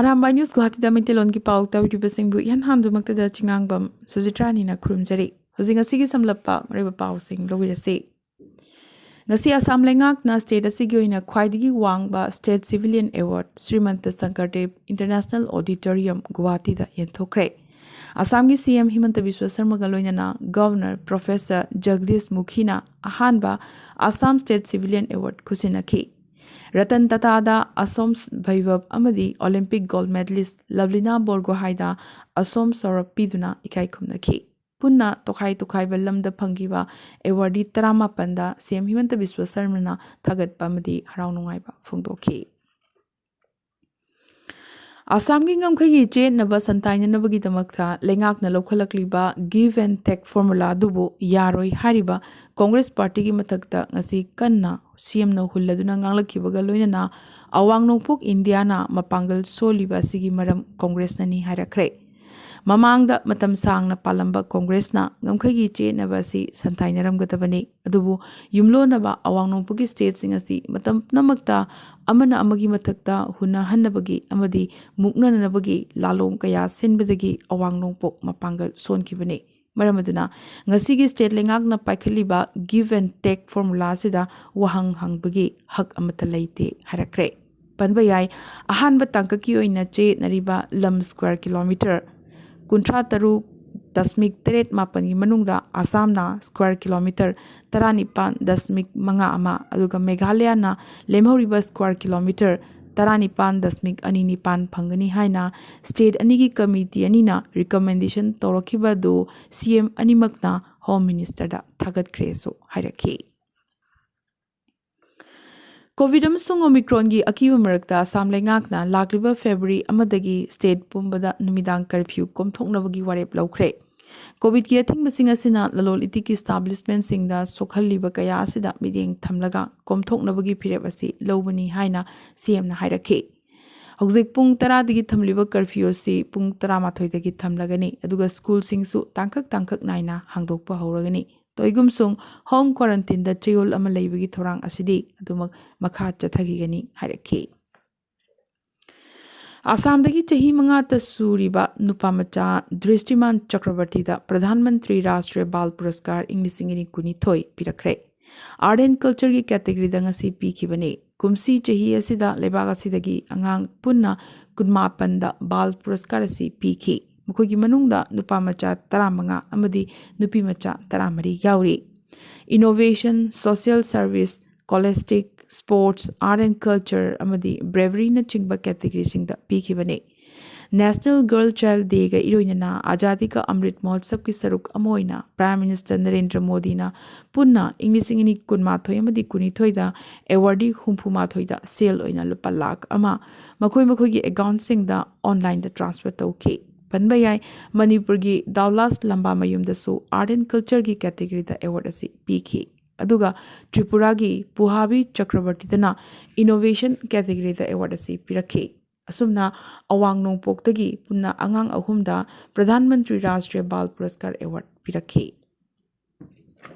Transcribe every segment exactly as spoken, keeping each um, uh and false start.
Arambai news ꯒꯨꯋꯥꯍꯥꯇꯤꯗ ꯃꯩꯇꯩꯂꯣꯟꯒꯤ ꯄꯥꯎ ꯇꯥꯕꯤꯔꯤꯕꯁꯤꯡꯕꯨ ꯏꯍꯥꯟ ꯍꯥꯟꯕꯃꯛꯇꯗ ꯆꯤꯉꯥꯡꯕꯝ ꯁꯨꯖꯤꯇ꯭ꯔꯥꯅꯤꯅ ꯈꯨꯔꯨꯝꯖꯔꯤ꯫ ꯍꯧꯖꯤꯛ ꯉꯁꯤꯒꯤ ꯁꯝꯂꯞꯄ ꯑꯔꯣꯏꯕ ꯄꯥꯎꯁꯤꯡ ꯂꯧꯕꯤꯔꯁꯤ꯫ ꯉꯁꯤ ꯑꯁꯥꯝ ꯂꯩꯉꯥꯛꯅ ꯁ꯭ꯇꯦꯠ ꯑꯁꯤꯒꯤ ꯑꯣꯏꯅ ꯈ꯭ꯋꯥꯏꯗꯒꯤ ꯋꯥꯡꯕ state civilian award Srimanta Sankaradeva international auditorium ꯒꯨꯋꯥꯍꯥꯇꯤꯗ ꯌꯦꯟꯊꯣꯛꯈ꯭ꯔꯦ꯫ ꯑꯁꯥꯝꯒꯤ ꯁꯤ ꯑꯦꯝ ꯍꯤꯃꯟꯇ ꯕꯤꯁ꯭ꯋ ꯁꯔꯃꯒ ꯂꯣꯏꯅꯅ ꯒꯚꯔꯅꯔ ꯄ꯭ꯔꯣꯐꯦꯁꯔ ꯖꯒꯗꯤꯁ ꯃꯨꯈꯤꯅ ꯑꯍꯥꯟꯕ ꯑꯁꯥꯝ ꯁ꯭ꯇꯦꯠ ꯁꯤꯚꯤꯂꯤꯌꯟ ꯑꯦꯋꯥꯔꯗ ꯈꯨꯠꯁꯤꯟꯅꯈꯤ꯫ ꯔꯇꯟ ꯇꯥꯇꯥꯗ ꯑꯁꯣꯝ ꯚꯩꯚꯕ ꯑꯃꯗꯤ ꯑꯣꯂꯤꯝꯄꯤꯛ ꯒꯣꯜꯗ ꯃꯦꯗꯂꯤꯁ ꯂꯚꯂꯤꯅꯥ ꯕꯣꯔꯒꯣꯍꯥꯏꯗ ꯑꯁꯣꯝ ꯁꯧꯔꯞ ꯄꯤꯗꯨꯅ ꯏꯀꯥꯏ ꯈꯨꯝꯅꯈꯤ꯫ ꯄꯨꯟꯅ ꯇꯣꯈꯥꯏ ꯇꯣꯈꯥꯏꯕ ꯂꯝꯗ ꯐꯪꯈꯤꯕ ꯑꯦꯋꯥꯔꯗꯤ ꯇꯔꯥꯃꯥꯄꯟꯗ ꯁꯤ ꯑꯦꯝ ꯍꯤꯃꯟꯇ ꯕꯤꯁ꯭ꯋ ꯁꯔꯃꯅ ꯊꯥꯒꯠꯄ ꯑꯃꯗꯤ ꯍꯔꯥꯎ ꯅꯨꯡꯉꯥꯏꯕ ꯐꯣꯡꯗꯣꯛꯈꯤ꯫ ꯑꯁꯥꯝꯒꯤ ꯉꯝꯈꯩꯒꯤ ꯆꯌꯦꯠꯅꯕ ꯁꯟꯇꯥꯏꯅꯅꯕꯒꯤꯗꯃꯛꯇ ꯂꯩꯉꯥꯛꯅ ꯂꯧꯈꯠꯂꯛꯂꯤꯕ give and take formula ꯑꯗꯨꯕꯨ ꯌꯥꯔꯣꯏ ꯍꯥꯏꯔꯤꯕ ꯀꯣꯡꯒ꯭ꯔꯦꯁ ꯄꯥꯔꯇꯤꯒꯤ ꯃꯊꯛꯇ ꯉꯁꯤ ꯀꯟꯅ ꯁꯤ ꯑꯦꯝꯅ ꯍꯨꯜꯂꯗꯨꯅ ꯉꯥꯡꯂꯛꯈꯤꯕꯒ ꯂꯣꯏꯅꯅ ꯑꯋꯥꯡ ꯅꯣꯡꯄꯣꯛ ꯏꯟꯗꯤꯌꯥꯅ ꯃꯄꯥꯡꯒꯜ ꯁꯣꯜꯂꯤꯕ ꯑꯁꯤꯒꯤ ꯃꯔꯝ ꯀꯣꯡꯒ꯭ꯔꯦꯁꯅꯅꯤ ꯍꯥꯏꯔꯛꯈ꯭ꯔꯦ꯫ ꯃꯃꯥꯡꯗ ꯃꯇꯝ ꯁꯥꯡꯅ ꯄꯥꯜꯂꯝꯕ ꯀꯣꯡꯒ꯭ꯔꯦꯁꯅ ꯉꯝꯈꯩꯒꯤ ꯆꯌꯦꯠꯅꯕ ꯑꯁꯤ ꯁꯟꯊꯥꯏꯅꯔꯝꯒꯗꯕꯅꯤ, ꯑꯗꯨꯕꯨ ꯌꯨꯝꯂꯣꯟꯅꯕ ꯑꯋꯥꯡ ꯅꯣꯡꯄꯣꯛꯀꯤ ꯁ꯭ꯇꯦꯠꯁꯤꯡ ꯑꯁꯤ ꯃꯇꯝ ꯄꯨꯝꯅꯃꯛꯇ ꯑꯃꯅ ꯑꯃꯒꯤ ꯃꯊꯛꯇ ꯍꯨꯟꯅꯍꯟꯅꯕꯒꯤ ꯑꯃꯗꯤ ꯃꯨꯛꯅꯅꯅꯕꯒꯤ ꯂꯥꯂꯣꯡ ꯀꯌꯥ ꯁꯤꯟꯕꯗꯒꯤ ꯑꯋꯥꯡ ꯅꯣꯡꯄꯣꯛ ꯃꯄꯥꯡꯒꯜ ꯁꯣꯟꯈꯤꯕꯅꯤ꯫ ꯃꯔꯝ ꯑꯗꯨꯅ ꯉꯁꯤꯒꯤ ꯁ꯭ꯇꯦꯠ ꯂꯩꯉꯥꯛꯅ ꯄꯥꯏꯈꯠꯂꯤꯕ give and take formula ꯑꯁꯤꯗ ꯋꯥꯍꯪ ꯍꯪꯕꯒꯤ ꯍꯛ ꯑꯃꯠꯇ ꯂꯩꯇꯦ ꯍꯥꯏꯔꯛꯈ꯭ꯔꯦ꯫ ꯄꯟꯕ ꯌꯥꯏ, ꯑꯍꯥꯟꯕ ꯇꯥꯡꯀꯛꯀꯤ ꯑꯣꯏꯅ ꯆꯌꯦꯠꯅꯔꯤꯕ ꯂꯝ ꯁ꯭ꯀ꯭ꯋꯥꯔ ꯀꯤꯂꯣꯃꯤꯇꯔ ꯀꯨꯟꯊ꯭ꯔꯥ ꯇꯔꯨꯛ ꯗꯁꯃꯤꯛ ꯇꯔꯦꯠ ꯃꯥꯄꯟꯒꯤ ꯃꯅꯨꯡꯗ ꯑꯁꯥꯝꯅ ꯁ꯭ꯀ꯭ꯋꯥꯔ ꯀꯤꯂꯣꯃꯤꯇꯔ ꯇꯔꯥꯅꯤꯄꯥꯟ ꯗꯁꯃꯤꯛ ꯃꯉꯥ ꯑꯃ, ꯑꯗꯨꯒ ꯃꯦꯘꯥꯂꯌꯥꯅ ꯂꯦꯝꯍꯧꯔꯤꯕ ꯁ꯭ꯀ꯭ꯋꯥꯔ ꯀꯤꯂꯣꯃꯤꯇꯔ ꯇꯔꯥꯅꯤꯄꯥꯟ ꯗꯁꯃꯤꯛ ꯑꯅꯤ ꯅꯤꯄꯥꯟ ꯐꯪꯒꯅꯤ ꯍꯥꯏꯅ ꯁ꯭ꯇꯦꯠ ꯑꯅꯤꯒꯤ ꯀꯃꯤꯇꯤ ꯑꯅꯤꯅ ꯔꯤꯀꯃꯦꯟꯗꯦꯁꯟ ꯇꯧꯔꯛꯈꯤꯕ ꯑꯗꯨ ꯁꯤ ꯑꯦꯝ ꯑꯅꯤꯃꯛꯅ ꯍꯣꯝ ꯃꯤꯅꯤꯁꯇꯔꯗ ꯊꯥꯒꯠꯈ꯭ꯔꯦꯁꯨ ꯍꯥꯏꯔꯛꯈꯤ꯫ ꯀꯣꯚꯤꯗ ꯑꯃꯁꯨꯡ ꯑꯣꯃꯤꯀ꯭ꯔꯣꯟꯒꯤ ꯑꯀꯤꯕ ꯃꯔꯛꯇ ꯑꯁꯥꯝ ꯂꯩꯉꯥꯛꯅ ꯂꯥꯛꯂꯤꯕ ꯐꯦꯕ꯭ꯔꯨꯋꯥꯔꯤ ꯑꯃꯗꯒꯤ ꯁ꯭ꯇꯦꯠ ꯄꯨꯝꯕꯗ ꯅꯨꯃꯤꯗꯥꯡ ꯀꯔꯐ꯭ꯌꯨ ꯀꯣꯝꯊꯣꯛꯅꯕꯒꯤ ꯋꯥꯔꯦꯞ ꯂꯧꯈ꯭ꯔꯦ꯫ ꯀꯣꯚꯤꯗꯀꯤ ꯑꯊꯤꯡꯕꯁꯤꯡ ꯑꯁꯤꯅ ꯂꯂꯣꯟ ꯏꯇꯤꯛꯀꯤ ꯏꯁꯇꯥꯕ꯭ꯂꯤꯁꯃꯦꯟꯁꯤꯡꯗ ꯁꯣꯛꯍꯜꯂꯤꯕ ꯀꯌꯥ ꯑꯁꯤꯗ ꯃꯤꯠꯌꯦꯡ ꯊꯝꯂꯒ ꯀꯣꯝꯊꯣꯛꯅꯕꯒꯤ ꯐꯤꯔꯦꯞ ꯑꯁꯤ ꯂꯧꯕꯅꯤ ꯍꯥꯏꯅ ꯁꯤ ꯑꯦꯝꯅ ꯍꯥꯏꯔꯛꯈꯤ꯫ ꯍꯧꯖꯤꯛ ꯄꯨꯡ ꯇꯔꯥꯗꯒꯤ ꯊꯝꯂꯤꯕ ꯀꯔꯐ꯭ꯌꯨ ꯑꯁꯤ ꯄꯨꯡ ꯇꯔꯥꯃꯥꯊꯣꯏꯗꯒꯤ ꯊꯝꯂꯒꯅꯤ, ꯑꯗꯨꯒ ꯁ꯭ꯀꯨꯜꯁꯤꯡꯁꯨ ꯇꯥꯡꯀꯛ ꯇꯥꯡꯀꯛ ꯅꯥꯏꯅ ꯍꯥꯡꯗꯣꯛꯄ ꯍꯧꯔꯒꯅꯤ꯫ ꯇꯣꯏꯒꯨꯝꯁꯨꯡ ꯍꯣꯝ ꯀ꯭ꯋꯥꯔꯟꯇꯤꯟꯗ ꯆꯌꯣꯜ ꯑꯃ ꯂꯩꯕꯒꯤ ꯊꯧꯔꯥꯡ ꯑꯁꯤꯗꯤ ꯑꯗꯨꯃꯛ ꯃꯈꯥ ꯆꯠꯊꯈꯤꯒꯅꯤ ꯍꯥꯏꯔꯛꯈꯤ꯫ ꯑꯁꯥꯝꯗꯒꯤ ꯆꯍꯤ ꯃꯉꯥꯇ ꯁꯨꯔꯤꯕ ꯅꯨꯄꯥ ꯃꯆꯥ ꯗ꯭ꯔꯤꯁꯇꯤꯃꯥꯟ ꯆꯀ꯭ꯔꯕꯔꯇꯤꯗ ꯄ꯭ꯔꯙꯥꯟ ꯃꯟꯇ꯭ꯔꯤ ꯔꯥꯁꯇ꯭ꯔꯤꯌ ꯕꯥꯜ ꯄꯨꯔꯁꯀꯥꯔ ꯏꯪ ꯂꯤꯁꯤꯡ ꯑꯅꯤ ꯀꯨꯟꯅꯤꯊꯣꯏ ꯄꯤꯔꯛꯈ꯭ꯔꯦ꯫ Art and Cultureꯒꯤ categoryꯗ ꯉꯁꯤ ꯄꯤꯈꯤꯕꯅꯤ꯫ ꯀꯨꯝꯁꯤ ꯆꯍꯤ ꯑꯁꯤꯗ ꯂꯩꯕꯥꯛ ꯑꯁꯤꯗꯒꯤ ꯑꯉꯥꯡ ꯄꯨꯟꯅ ꯀꯨꯟꯃꯥꯄꯟꯗ ꯕꯥꯜ ꯄꯨꯔꯁꯀꯥꯔ ꯑꯁꯤ ꯄꯤꯈꯤ꯫ ꯃꯈꯣꯏꯒꯤ ꯃꯅꯨꯡꯗ ꯅꯨꯄꯥ ꯃꯆꯥ ꯇꯔꯥꯃꯉꯥ ꯑꯃꯗꯤ ꯅꯨꯄꯤ ꯃꯆꯥ ꯇꯔꯥꯃꯔꯤ ꯌꯥꯎꯔꯤ꯫ Innovation, Social Service, Scholastic, Sports, Art and Culture ꯑꯃꯗꯤ Braveryꯅꯆꯤꯡꯕ categoryꯁꯤꯡꯗ ꯄꯤꯈꯤꯕꯅꯤ꯫ National Girl Child Dayꯒ ꯏꯔꯣꯏꯅꯅ ꯑꯖꯥꯗꯤ ꯀ ꯑꯃ꯭ꯔꯤꯠ ꯃꯍꯣꯠꯁꯕꯀꯤ ꯁꯔꯨꯛ ꯑꯃ ꯑꯣꯏꯅ Prime Minister ꯅꯔꯦꯟꯗ꯭ꯔ ꯃꯣꯗꯤꯅ ꯄꯨꯟꯅ ꯏꯪ ꯂꯤꯁꯤꯡ ꯑꯅꯤ ꯀꯨꯟꯃꯥꯊꯣꯏ ꯑꯃꯗꯤ ꯀꯨꯟꯅꯤꯊꯣꯏꯗ awardee ꯍꯨꯝꯐꯨꯃꯥꯊꯣꯏꯗ ꯁꯦꯜ ꯑꯣꯏꯅ ꯂꯨꯄꯥ ꯂꯥꯈ ꯑꯃ ꯃꯈꯣꯏ ꯃꯈꯣꯏꯒꯤ accountꯁꯤꯡꯗ onlineꯗ transfer ꯇꯧꯈꯤ꯫ ꯄꯟꯕ ꯌꯥꯏ, ꯃꯅꯤꯄꯨꯔꯒꯤ ꯗꯥꯎꯂꯥꯁ ꯂꯝꯕꯥꯃꯌꯨꯝꯗꯁꯨ Art and Cultureꯒꯤ categoryꯗ award ꯑꯁꯤ ꯄꯤꯈꯤ꯫ ꯑꯗꯨꯒ ꯇ꯭ꯔꯤꯄꯨꯔꯥꯒꯤ ꯄꯨꯍꯥꯕꯤ ꯆꯀ꯭ꯔꯕꯔꯇꯤꯗꯅ Innovation categoryꯗ award ꯑꯁꯤ ꯄꯤꯔꯛꯈꯤ꯫ ꯑꯁꯨꯝꯅ ꯑꯋꯥꯡ ꯅꯣꯡꯄꯣꯛꯇꯒꯤ ꯄꯨꯟꯅ ꯑꯉꯥꯡ ꯑꯍꯨꯝꯗ ꯄ꯭ꯔꯙꯥꯟ ꯃꯟꯇ꯭ꯔꯤ ꯔꯥꯁꯇ꯭ꯔꯤꯌ ꯕꯥꯜ ꯄꯨꯔꯁꯀꯥꯔ award ꯄꯤꯔꯛꯈꯤ꯫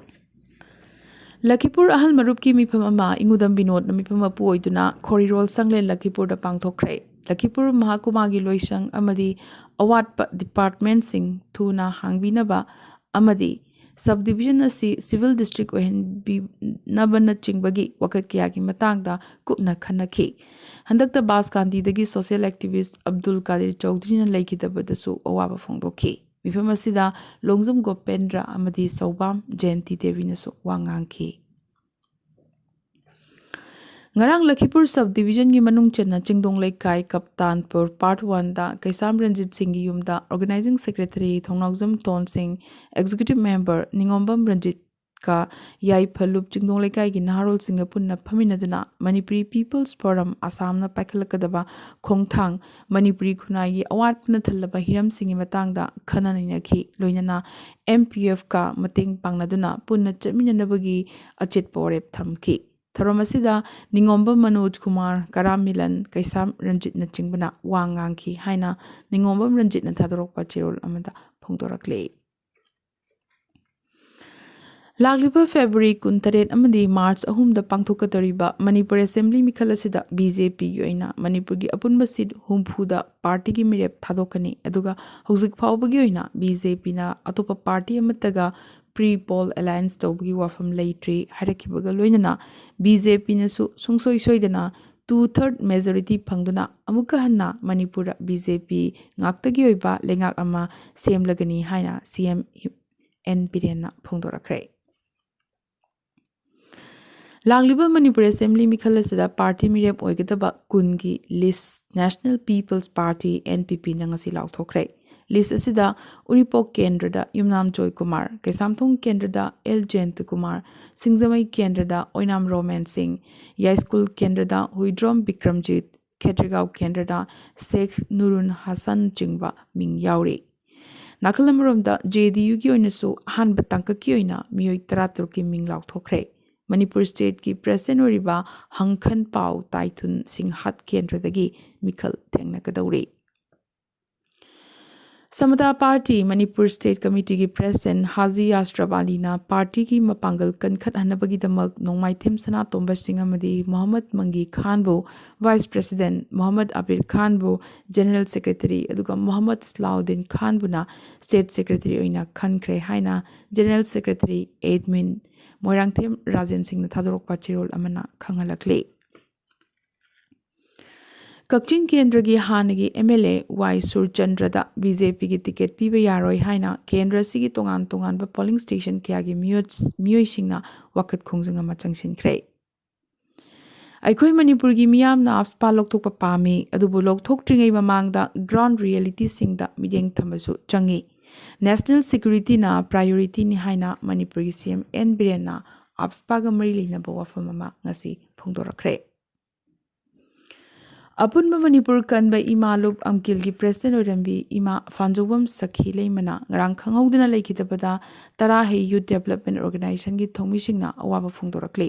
ꯂꯈꯤꯄꯨꯔ ꯑꯍꯜ ꯃꯔꯨꯞꯀꯤ ꯃꯤꯐꯝ ꯑꯃ ꯏꯉꯨꯗꯝ ꯕꯤꯅꯣꯗꯅ ꯃꯤꯐꯝ ꯃꯄꯨ ꯑꯣꯏꯗꯨꯅ ꯈꯣꯔꯤꯔꯣꯜ ꯁꯪꯂꯦꯟ ꯂꯈꯤꯄꯨꯔꯗ ꯄꯥꯡꯊꯣꯛꯈ꯭ꯔꯦ꯫ ꯂꯈꯤꯄꯨꯔ ꯃꯍꯥꯀꯨꯃꯥꯒꯤ ꯂꯣꯏꯁꯪ ꯑꯃꯗꯤ ꯑꯋꯥꯠꯄ departmentꯁꯤꯡ ꯊꯨꯅ ꯍꯥꯡꯕꯤꯅꯕ ꯑꯃꯗꯤ subdivision ꯑꯁꯤ civil district ꯑꯣꯏꯍꯟꯕꯤꯅꯕꯅꯆꯤꯡꯕꯒꯤ ꯋꯥꯀꯠ ꯀꯌꯥꯒꯤ ꯃꯇꯥꯡꯗ ꯀꯨꯞꯅ ꯈꯟꯅꯈꯤ꯫ ꯍꯟꯗꯛꯇ ꯕꯥꯁꯀꯥꯟꯗꯤꯗꯒꯤ social activist ꯑꯕꯗꯨꯜ ꯀꯥꯗꯤꯔ ꯆꯧꯙꯔꯤꯅ ꯂꯩꯈꯤꯗꯕꯗꯁꯨ ꯑꯋꯥꯕ ꯐꯣꯡꯗꯣꯛꯈꯤ꯫ ꯃꯤꯐꯝ ꯑꯁꯤꯗ ꯂꯣꯡꯖꯝ ꯒꯣꯄꯦꯟꯗ꯭ꯔ ꯑꯃꯗꯤ ꯁꯧꯕꯥꯝ ꯖꯌꯟꯇꯤ ꯗꯦꯕꯤꯅꯁꯨ ꯋꯥ ꯉꯥꯡꯈꯤ꯫ ꯉꯔꯥꯡ ꯂꯈꯤꯄꯨꯔ subdivisionꯒꯤ ꯃꯅꯨꯡ ꯆꯟꯅ ꯆꯤꯡꯗꯣꯡ ꯂꯩꯀꯥꯏ ꯀꯞꯇꯥꯟꯄꯨꯔ part oneꯗ ꯀꯩꯁꯥꯝ ꯔꯟꯖꯤꯠ ꯁꯤꯡꯒꯤ ꯌꯨꯝꯗ organizing secretary ꯊꯧꯅꯥꯎꯖꯝ ꯇꯣꯟ ꯁꯤꯡ, executive member ꯅꯤꯉꯣꯝꯕꯝ ꯔꯟꯖꯤꯠꯀ ꯌꯥꯏꯐ ꯂꯨꯞ ꯆꯤꯡꯗꯣꯡ ꯂꯩꯀꯥꯏꯒꯤ ꯅꯍꯥꯔꯣꯜꯁꯤꯡꯒ ꯄꯨꯟꯅ ꯐꯝꯃꯤꯟꯅꯗꯨꯅ Manipuri People's Forum ꯑꯁꯥꯝꯅ ꯄꯥꯏꯈꯠꯂꯛꯀꯗꯕ ꯈꯣꯡꯊꯥꯡ, ꯃꯅꯤꯄꯨꯔꯤ ꯈꯨꯟꯅꯥꯏꯒꯤ ꯑꯋꯥꯠꯄꯅ ꯊꯜꯂꯕ ꯍꯤꯔꯝꯁꯤꯡꯒꯤ ꯃꯇꯥꯡꯗ ꯈꯟꯅ ꯅꯩꯅꯈꯤ꯫ ꯂꯣꯏꯅꯅ M P Fꯀ ꯃꯇꯦꯡ ꯄꯥꯡꯅꯗꯨꯅ ꯄꯨꯟꯅ ꯆꯠꯃꯤꯟꯅꯅꯕꯒꯤ ꯑꯆꯦꯠꯄ ꯋꯥꯔꯦꯞ ꯊꯝꯈꯤ꯫ ꯊꯧꯔꯝ ꯑꯁꯤꯗ ꯅꯤꯉꯣꯝꯕꯝ ꯃꯅꯣꯖ ꯀꯨꯃꯥꯔ, ꯀꯔꯥꯝ ꯃꯤꯂꯟ, ꯀꯩꯁꯥꯝ ꯔꯟꯖꯤꯠꯅꯆꯤꯡꯕꯅ ꯋꯥ ꯉꯥꯡꯈꯤ ꯍꯥꯏꯅ ꯅꯤꯉꯣꯝꯕꯝ ꯔꯟꯖꯤꯠꯅ ꯊꯥꯗꯣꯔꯛꯄ ꯆꯦꯔꯣꯜ ꯑꯃꯗ ꯐꯣꯡꯗꯣꯔꯛꯂꯤ꯫ ꯂꯥꯛꯂꯤꯕ ꯐꯦꯕ꯭ꯔꯨꯋꯥꯔꯤ ꯀꯨꯟꯇꯔꯦꯠ ꯑꯃꯗꯤ ꯃꯥꯔꯆ ꯑꯍꯨꯝꯗ ꯄꯥꯡꯊꯣꯛꯀꯗꯧꯔꯤꯕ ꯃꯅꯤꯄꯨꯔ ꯑꯦꯁꯦꯝꯕ꯭ꯂꯤ ꯃꯤꯈꯜ ꯑꯁꯤꯗ ꯕꯤ ꯖꯦ ꯄꯤꯒꯤ ꯑꯣꯏꯅ ꯃꯅꯤꯄꯨꯔꯒꯤ ꯑꯄꯨꯟꯕ ꯁꯤꯠ ꯍꯨꯝꯐꯨꯗ ꯄꯥꯔꯇꯤꯒꯤ ꯃꯤꯔꯦꯞ ꯊꯥꯗꯣꯛꯀꯅꯤ꯫ ꯑꯗꯨꯒ ꯍꯧꯖꯤꯛ ꯐꯥꯎꯕꯒꯤ ꯑꯣꯏꯅ ꯕꯤ ꯖꯦ ꯄꯤꯅ ꯑꯇꯣꯞꯄ ꯄꯥꯔꯇꯤ ꯑꯃꯠꯇꯒ ꯄ꯭ꯔꯤ ꯄꯣꯜ ꯑꯦꯂꯥꯌꯟꯁ ꯇꯧꯕꯒꯤ ꯋꯥꯐꯝ ꯂꯩꯇ꯭ꯔꯤ ꯍꯥꯏꯔꯛꯈꯤꯕꯒ ꯂꯣꯏꯅꯅ ꯕꯤ ꯖꯦ ꯄꯤꯅꯁꯨ ꯁꯨꯡꯁꯣꯏ ꯁꯣꯏꯗꯅ ꯇꯨ ꯊꯔꯠ ꯃꯦꯖꯣꯔꯤꯇꯤ ꯐꯪꯗꯨꯅ ꯑꯃꯨꯛꯀ ꯍꯟꯅ ꯃꯅꯤꯄꯨꯔꯗ ꯕꯤ ꯖꯦ ꯄꯤ ꯉꯥꯛꯇꯒꯤ ꯑꯣꯏꯕ ꯂꯩꯉꯥꯛ ꯑꯃ ꯁꯦꯝꯂꯒꯅꯤ ꯍꯥꯏꯅ ꯁꯤ ꯑꯦꯝ ꯑꯦꯟ ꯕꯤꯔꯦꯟꯅ ꯐꯣꯡꯗꯣꯔꯛꯈ꯭ꯔꯦ꯫ ꯂꯥꯛꯂꯤꯕ ꯃꯅꯤꯄꯨꯔ ꯑꯦꯁꯦꯝꯕ꯭ꯂꯤ ꯃꯤꯈꯜ ꯑꯁꯤꯗ ꯄꯥꯔꯇꯤ ꯃꯤꯔꯦꯞ ꯑꯣꯏꯒꯗꯕ ꯀꯨꯟꯒꯤ ꯂꯤꯁ ꯅꯦꯁꯅꯦꯜ ꯄꯤꯄꯜꯁ ꯄꯥꯔꯇꯤ, ꯑꯦꯟ ꯄꯤ ꯄꯤꯅ ꯉꯁꯤ ꯂꯥꯎꯊꯣꯛꯈ꯭ꯔꯦ꯫ ꯂꯤꯁ ꯑꯁꯤꯗ ꯎꯔꯤꯄꯣꯛ ꯀꯦꯟꯗ꯭ꯔꯗ ꯌꯨꯝꯅꯥꯝ ꯖꯣꯏꯀꯨꯃꯥꯔ, ꯀꯩꯁꯥꯝꯊꯣꯡ ꯀꯦꯟꯗ꯭ꯔꯗ ꯑꯦꯜ ꯖꯌꯟꯇꯀꯨꯃꯥꯔ, ꯁꯤꯡꯖꯃꯩ ꯀꯦꯟꯗ꯭ꯔꯗ ꯑꯣꯏꯅꯥꯝ ꯔꯣꯃꯦꯟ ꯁꯤꯡ, ꯌꯥꯏꯁ꯭ꯀꯨꯜ ꯀꯦꯟꯗ꯭ꯔꯗ ꯍꯨꯏꯗ꯭ꯔꯣꯝ ꯕꯤꯀ꯭ꯔꯝꯖꯤꯠ, ꯈꯦꯇ꯭ꯔꯤꯒꯥꯎ ꯀꯦꯟꯗ꯭ꯔꯗ ꯁꯦꯈ ꯅꯨꯔꯨꯟ ꯍꯁꯟ ꯆꯤꯡꯕ ꯃꯤꯡ ꯌꯥꯎꯔꯤ꯫ ꯅꯥꯀꯜ ꯑꯃꯔꯣꯝꯗ ꯖꯦ ꯗꯤ ꯌꯨꯒꯤ ꯑꯣꯏꯅꯁꯨ ꯑꯍꯥꯟꯕ ꯇꯥꯡꯀꯛꯀꯤ ꯑꯣꯏꯅ ꯃꯤꯑꯣꯏ ꯇꯔꯥꯇꯔꯨꯛꯀꯤ ꯃꯤꯡ ꯂꯥꯎꯊꯣꯛꯈ꯭ꯔꯦ꯫ ꯃꯅꯤꯄꯨꯔ ꯁ꯭ꯇꯦꯠꯀꯤ ꯄ꯭ꯔꯦꯁꯤꯗꯦꯟꯠ ꯑꯣꯏꯔꯤꯕ ꯍꯪꯈꯟ ꯄꯥꯎ ꯇꯥꯏꯊꯨꯟ ꯁꯤꯡꯍꯠ ꯀꯦꯟꯗ꯭ꯔꯗꯒꯤ ꯃꯤꯈꯜ ꯊꯦꯡꯅꯒꯗꯧꯔꯤ꯫ ꯁꯃꯇꯥ ꯄꯥꯔꯇꯤ ꯃꯅꯤꯄꯨꯔ ꯁ꯭ꯇꯦꯠ ꯀꯃꯤꯇꯤꯒꯤ ꯄ꯭ꯔꯦꯁꯤꯗꯦꯟꯠ ꯍꯥꯖꯤ ꯑꯁꯔꯐ ꯑꯂꯤꯅ ꯄꯥꯔꯇꯤꯒꯤ ꯃꯄꯥꯡꯒꯜ ꯀꯟꯈꯠꯍꯟꯅꯕꯒꯤꯗꯃꯛ ꯅꯣꯡꯃꯥꯏꯊꯦꯝ ꯁꯅꯥꯇꯣꯝꯕ ꯁꯤꯡ ꯑꯃꯗꯤ ꯃꯣꯍꯝꯃꯗ ꯃꯪꯒꯤ ꯈꯥꯟꯕꯨ ꯚꯥꯏꯁ ꯄ꯭ꯔꯦꯁꯤꯗꯦꯟꯠ, ꯃꯣꯍꯝꯃꯗ ꯑꯕꯤꯔ ꯈꯥꯟꯕꯨ ꯖꯦꯅꯔꯦꯜ ꯁꯦꯀ꯭ꯔꯦꯇꯔꯤ, ꯑꯗꯨꯒ ꯃꯣꯍꯝꯃꯗ ꯁꯂꯥꯎꯗꯤꯟ ꯈꯥꯟꯕꯨꯅ ꯁ꯭ꯇꯦꯠ ꯁꯦꯀ꯭ꯔꯦꯇꯔꯤ ꯑꯣꯏꯅ ꯈꯟꯈ꯭ꯔꯦ ꯍꯥꯏꯅ general secretary admin Moirangthem Rajen ꯁꯤꯡꯅ ꯊꯥꯗꯣꯔꯛꯄ ꯆꯦꯔꯣꯜ ꯑꯃꯅ ꯈꯪꯍꯜꯂꯛꯂꯤ꯫ ꯀꯛꯆꯤꯡ ꯀꯦꯟꯗ꯭ꯔꯒꯤ ꯍꯥꯟꯅꯒꯤ ꯑꯦꯝ ꯑꯦꯜ ꯑꯦ ꯋꯥꯏ ꯁꯨꯔꯆꯟꯗ꯭ꯔꯗ ꯕꯤ ꯖꯦ ꯄꯤꯒꯤ ꯇꯤꯀꯦꯠ ꯄꯤꯕ ꯌꯥꯔꯣꯏ ꯍꯥꯏꯅ ꯀꯦꯟꯗ꯭ꯔ ꯑꯁꯤꯒꯤ ꯇꯣꯉꯥꯟ ꯇꯣꯉꯥꯟꯕ ꯄꯣꯂꯤꯡ ꯁ꯭ꯇꯦꯁꯟ ꯀꯌꯥꯒꯤ ꯃꯤꯑꯣꯏ-, ꯃꯤꯑꯣꯏꯁꯤꯡꯅ ꯋꯥꯀꯠ ꯈꯣꯡꯖꯪ ꯑꯃ ꯆꯪꯁꯤꯟꯈ꯭ꯔꯦ꯫ ꯑꯩꯈꯣꯏ ꯃꯅꯤꯄꯨꯔꯒꯤ ꯃꯤꯌꯥꯝꯅ ꯑꯞꯁꯄꯥ ꯂꯧꯊꯣꯛꯄ ꯄꯥꯝꯃꯤ, ꯑꯗꯨꯕꯨ ꯂꯧꯊꯣꯛꯇ꯭ꯔꯤꯉꯩ ꯃꯃꯥꯡꯗ ꯒ꯭ꯔꯥꯎꯟ ꯔꯤꯌꯦꯂꯤꯇꯤꯁꯤꯡꯗ ꯃꯤꯠꯌꯦꯡ ꯊꯝꯕꯁꯨ ꯆꯪꯉꯤ꯫ ꯅꯦꯁꯅꯦꯜ ꯁꯦꯀ꯭ꯌꯨꯔꯤꯇꯤꯅ ꯄ꯭ꯔꯥꯏꯌꯣꯔꯤꯇꯤꯅꯤ ꯍꯥꯏꯅ ꯃꯅꯤꯄꯨꯔꯒꯤ ꯁꯤ ꯑꯦꯝ ꯑꯦꯟ ꯕꯤꯔꯦꯟꯅ ꯑꯞꯁꯄꯥꯒ ꯃꯔꯤ ꯂꯩꯅꯕ ꯋꯥꯐꯝ ꯑꯃ ꯉꯁꯤ ꯐꯣꯡꯗꯣꯔꯛꯈ꯭ꯔꯦ꯫ ꯑꯄꯨꯟꯕ ꯃꯅꯤꯄꯨꯔ ꯀꯟꯕ ꯏꯃꯥ ꯂꯨꯞ ꯑꯝꯀꯤꯜꯒꯤ ꯄ꯭ꯔꯦꯁꯤꯗꯦꯟꯠ ꯑꯣꯏꯔꯝꯕꯤ ꯏꯃꯥ ꯐꯥꯟꯖꯧꯕꯝ ꯁꯈꯤ ꯂꯩꯃꯅ ꯉꯔꯥꯡ ꯈꯪꯍꯧꯗꯅ ꯂꯩꯈꯤꯗꯕꯗ ꯇꯔꯥ ꯍꯩ ꯌꯨꯠ ꯗꯦꯕꯂꯞꯃꯦꯟꯠ ꯑꯣꯔꯒꯅꯥꯏꯖꯦꯁꯟꯒꯤ ꯊꯧꯃꯤꯁꯤꯡꯅ ꯑꯋꯥꯕ ꯐꯣꯡꯗꯣꯔꯛꯂꯤ꯫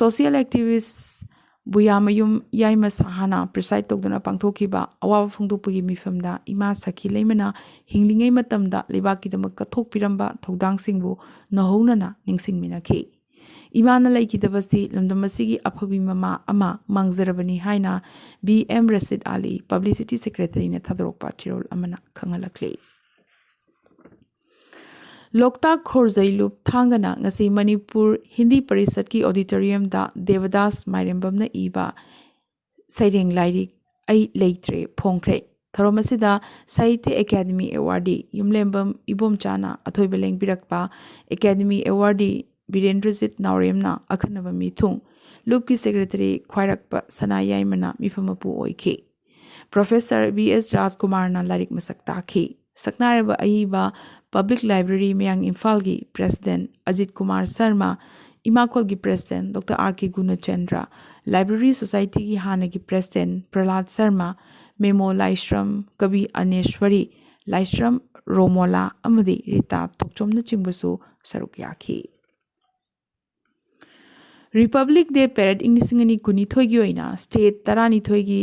ꯁꯣꯁꯤꯌꯦꯜ ꯑꯦꯛꯇꯤꯚꯤꯁ꯭ꯠ ꯕꯨꯌꯥꯃꯌꯨꯝ ꯌꯥꯏꯃ ꯁꯍꯥꯅ ꯄ꯭ꯔꯤꯁꯥꯏꯗ ꯇꯧꯗꯨꯅ ꯄꯥꯡꯊꯣꯛꯈꯤꯕ ꯑꯋꯥꯕ ꯐꯣꯡꯗꯣꯛꯄꯒꯤ ꯃꯤꯐꯝꯗ ꯏꯃꯥ ꯁꯈꯤ ꯂꯩꯃꯅ ꯍꯤꯡꯂꯤꯉꯩ ꯃꯇꯝꯗ ꯂꯩꯕꯥꯛꯀꯤꯗꯃꯛ ꯀꯠꯊꯣꯛꯄꯤꯔꯝꯕ ꯊꯧꯗꯥꯡꯁꯤꯡꯕꯨ ꯅꯧꯍꯧꯅꯅ ꯅꯤꯡꯁꯤꯡꯃꯤꯟꯅꯈꯤ꯫ ꯏꯃꯥꯅ ꯂꯩꯈꯤꯗꯕꯁꯤ ꯂꯝꯗꯝ ꯑꯁꯤꯒꯤ ꯑꯐꯕꯤ ꯃꯃꯥ ꯑꯃ ꯃꯥꯡꯖꯔꯕꯅꯤ ꯍꯥꯏꯅ ꯕꯤ ꯑꯦꯝ ꯔꯁꯤꯗ ꯑꯂꯤ, ꯄꯕ꯭ꯂꯤꯁꯤꯇꯤ ꯁꯦꯀ꯭ꯔꯦꯇꯔꯤꯅ ꯊꯥꯗꯣꯔꯛꯄ ꯆꯦꯔꯣꯜ ꯑꯃꯅ ꯈꯪꯍꯜꯂꯛꯂꯤ꯫ ꯂꯣꯛꯇꯥꯛ ꯈꯣꯔꯖꯩ ꯂꯨꯞ ꯊꯥꯡꯒꯅ ꯉꯁꯤ ꯃꯅꯤꯄꯨꯔ ꯍꯤꯟꯗꯤ ꯄꯔꯤꯁꯠꯀꯤ ꯑꯣꯗꯤꯇꯣꯔꯤꯌꯝꯗ ꯗꯦꯕꯗꯥꯁ ꯃꯥꯏꯔꯦꯝꯕꯝꯅ ꯏꯕ ꯁꯩꯔꯦꯡ ꯂꯥꯏꯔꯤꯛ ꯑꯩ ꯂꯩꯇ꯭ꯔꯦ ꯐꯣꯡꯈ꯭ꯔꯦ꯫ ꯊꯧꯔꯝ ꯑꯁꯤꯗ ꯁꯥꯍꯤꯇ꯭ꯌ ꯑꯦꯀꯥꯗꯃꯤ ꯑꯦꯋꯥꯔꯗꯤ ꯌꯨꯝꯂꯦꯝꯕꯝ ꯏꯕꯣꯝꯆꯥꯅ ꯑꯊꯣꯏꯕ ꯂꯦꯡꯕꯤꯔꯛꯄ ꯑꯦꯀꯥꯗꯃꯤ ꯑꯦꯋꯥꯔꯗꯤ ꯕꯤꯔꯦꯟꯗ꯭ꯔꯖꯤꯠ ꯅꯥꯎꯔꯦꯝꯅ ꯑꯈꯟꯅꯕ ꯃꯤꯊꯨꯡ, ꯂꯨꯞꯀꯤ ꯁꯦꯀ꯭ꯔꯦꯇꯔꯤ ꯈ꯭ꯋꯥꯏꯔꯛꯄ ꯁꯅꯥ ꯌꯥꯏꯃꯅ ꯃꯤꯐꯝ ꯃꯄꯨ ꯑꯣꯏꯈꯤ꯫ ꯄ꯭ꯔꯣꯐꯦꯁꯔ ꯕꯤ ꯑꯦꯁ ꯔꯥꯖꯀꯨꯃꯥꯔꯅ ꯂꯥꯏꯔꯤꯛ ꯃꯁꯛ ꯇꯥꯛꯈꯤ꯫ ꯁꯛꯅꯥꯏꯔꯕ ꯑꯏꯕ ꯄꯕ꯭ꯂꯤꯛ ꯂꯥꯏꯕ꯭ꯔꯦꯔꯤ ꯃꯌꯥꯡ ꯏꯝꯐꯥꯜꯒꯤ ꯄ꯭ꯔꯦꯁꯤꯗꯦꯟ ꯑꯖꯤꯠ ꯀꯨꯃꯥꯔ ꯁꯔꯃ, ꯏꯃꯥꯈꯣꯜꯒꯤ president doctor R K Gunachandra, library ꯁꯣꯁꯥꯏꯇꯤꯒꯤ ꯍꯥꯟꯅꯒꯤ ꯄ꯭ꯔꯦꯁꯤꯗꯦꯟ ꯄ꯭ꯔꯍꯂꯥꯗ ꯁꯔꯃ, ꯃꯦꯃꯣ ꯂꯥꯏꯁ꯭ꯔꯝ, ꯀꯕꯤ ꯑꯅꯦꯁ꯭ꯋꯔꯤ ꯂꯥꯏꯁ꯭ꯔꯝ, ꯔꯣꯃꯣꯂꯥ ꯑꯃꯗꯤ ꯔꯤꯇꯥ ꯊꯣꯛꯆꯣꯝꯅꯆꯤꯡꯕꯁꯨ ꯁꯔꯨꯛ ꯌꯥꯈꯤ꯫ ꯔꯤꯄꯕ꯭ꯂꯤꯛ ꯗꯦ ꯄꯦꯔꯦꯗ ꯏꯪ ꯂꯤꯁꯤꯡ ꯑꯅꯤ ꯀꯨꯟꯅꯤꯊꯣꯏꯒꯤ ꯑꯣꯏꯅ ꯁ꯭ꯇꯦꯠ ꯇꯔꯥꯅꯤꯊꯣꯏꯒꯤ